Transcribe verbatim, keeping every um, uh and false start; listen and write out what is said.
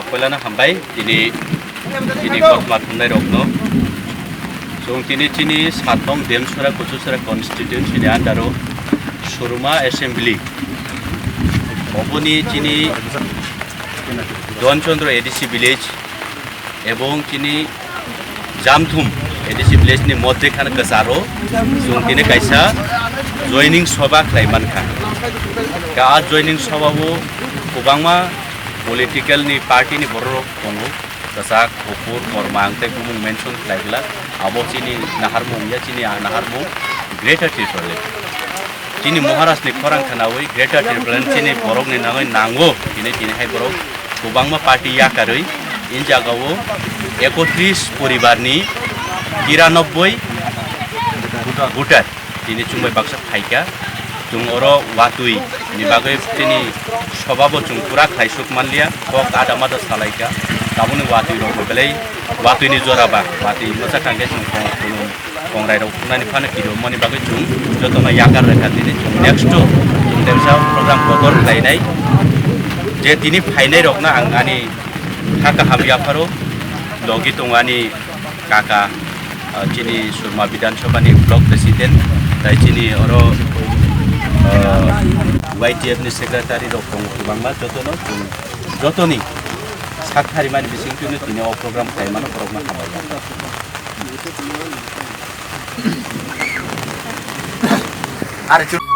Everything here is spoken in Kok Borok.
Poilano hambai tini, tini kothoma thumnai rokno. Chwng tini chini satong Demsora Kuchusora constituency ni under o Suruma assembly, oboni chini Donchandra A D C village ebong chini Jamthum A D C village ni moddhe khana kwcharo chwng tini kaisa joining soba khlai mankha. Ka a joining soba o kwbangma political ni party ni borok rok tongo, kwchak, kuphur, kormang tei bumung mention khlai glak. Abo chini naharmung ya, chini naharmung Greater Tipraland. Chini Maharaj ni khorang khnaui Greater Tipraland chini borok ni nangoi nango hinwi tini hai borok kwbangma party yakarwi in jagao ekotris poribar ni tiranoboi voter tini chwngbai baksa phaikha. Chwng oro watwi ni bagwi chini soba bo chwng pura khlaisuk manliya, kok ada mada salaikha. Tabukni watwi rok bo belai watwi ni jora ba, watwi masa kangkhe chwng kong, kongrai rok thungnani phano kiri mani bagwi chwng jotono yakar rwkha. Tini chwng next to chwng teisa program kotor khlainai, je tini phainai rokno ang ani kha kaham yapharo logi tongo ani kaka, ah, chini Surma Bidhan Sabha ni block president, tai chini oro, ah, Y T F ni secretary rok tongo kwbangma, jotono chwng jotoni sak tharimani bisingtwi tini o program khlaimano borokno hambai.